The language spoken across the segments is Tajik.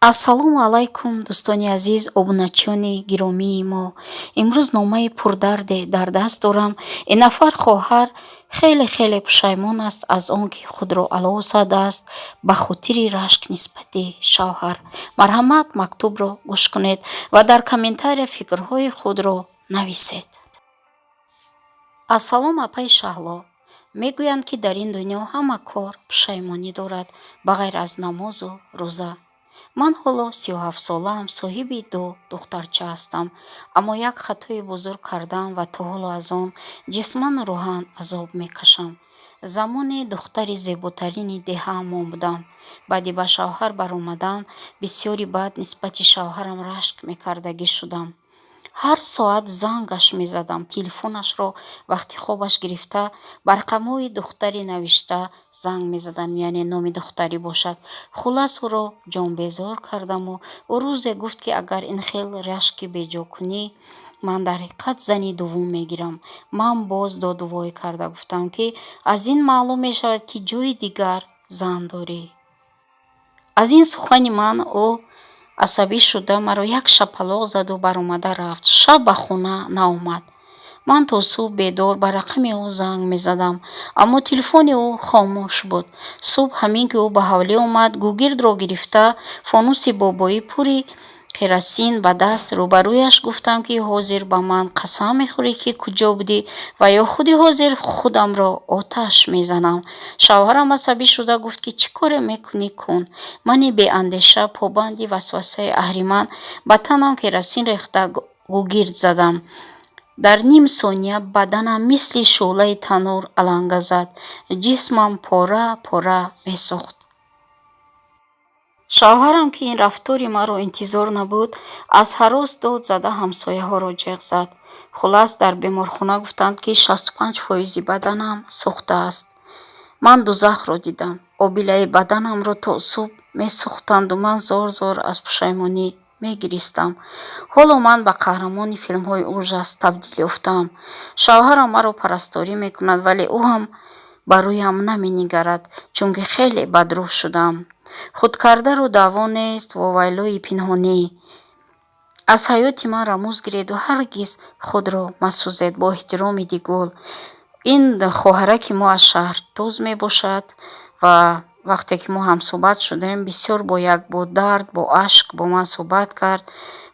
Ассалому алайкум, дӯстони азиз, обуначиёни гиромии мо. Имрӯз номаи пурдарде дар даст дорам. Ин нафар хоҳар хеле, хеле пушаймон аст аз он ки худро алов задааст ба хотири рашк нисбати шавҳар. Марҳамат, мактубро гӯш кунед ва дар комментария фикрҳои худро нависед. Ассалом, апаи Шаҳло. Мегӯянд, ки дар ин дунё ҳама кор пушаймонӣ дорад, ба ғайр аз намозу рӯза. Ман ҳоло 37-солаам, соҳиби ду духтарча ҳастам, аммо як хатои бузург кардам ва то ҳоло аз он ҷисману рӯҳан азоб мекашам. Замоне духтари зеботарини деҳаамон будам. Баъди ба шавҳар баромадан бисёри баъд нисбати шавҳарам рашк мекардагӣ шудам. Ҳар соат зангаш мезадам, телефонашро вақти хобаш гирифта, ба рақамҳои духтари навишта занг мезадам, яъне номи духтарӣ бошад. Хуллас, ӯро ҷонбезор кардаму ӯ рӯзе гуфт, ки агар ин хел рашки беҷо кунӣ, ман дар ҳақиқат зани дуввум мегирам. Ман боз додувой карда гуфтам, ки аз ин маълум мешавад, ки ҷои дигар зан дорӣ. Аз ин сухани ман ӯ асабӣ шуда, маро як шапалоқ заду баромада рафт. Шаб ба хона наомад. Ман то субҳ бедор ба рақами ӯ занг мезадам, аммо телефони ӯ хомӯш буд. Субҳ ҳамин ки ӯ ба ҳавлӣ омад, гугирдро гирифта, фонуси бобоӣ пури керосин ба даст рӯбарӯяш гуфтам, ки ҳозир ба ман қасам мехӯрӣ, ки куҷо будӣ, ва ё худи ҳозир худамро оташ мезанам. Шавҳарам асабӣ шуда гуфт, ки чӣ коре мекунӣ, кун. Мани беандеша, побанди васвасаи аҳриман, ба танам керосин рехта, гугирд задам. Дар ним сония баданам мисли шӯълаи танӯр аланга зад, ҷисмам пора пора месӯхт. Шавҳарам, ки ин рафтори маро интизор набуд, аз ҳарос дод зада ҳамсояҳоро ҷеғ зад. Хуллас, дар беморхона гуфтанд, ки 65 фоизи баданам сӯхтааст. Ман дузахро дидам. Обилаи баданамро то субҳ месӯхтанду ман зор зор аз пушаймонӣ мегиристам. Ҳоло ман ба қаҳрамони филмҳои ужас табдил ёфтаам. Шавҳарам маро парасторӣ мекунад, вале ӯ ҳам ба рӯям наменигарад, чунки хеле бадрӯҳ шудаам. Худкардаро даъво нест, вовайлои пинҳонӣ. Аз ҳаёти ман рамуз гиреду ҳаргиз худро масӯзед. Бо эҳтироми, Дигул. Ин хоҳараки мо аз Шаҳртуз мебошад ва вақте ки мо ҳамсӯҳбат шудем, бисёр бо як бо дард, бо ашк бо ман суҳбат кард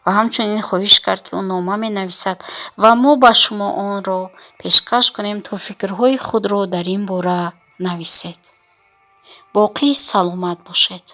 ва ҳамчунин хоҳиш кард, ки ӯ нома менависад ва мо ба шумо онро пешкаш кунем, то фикрҳои худро дар ин бора нависед. Боқӣ саломат бошед.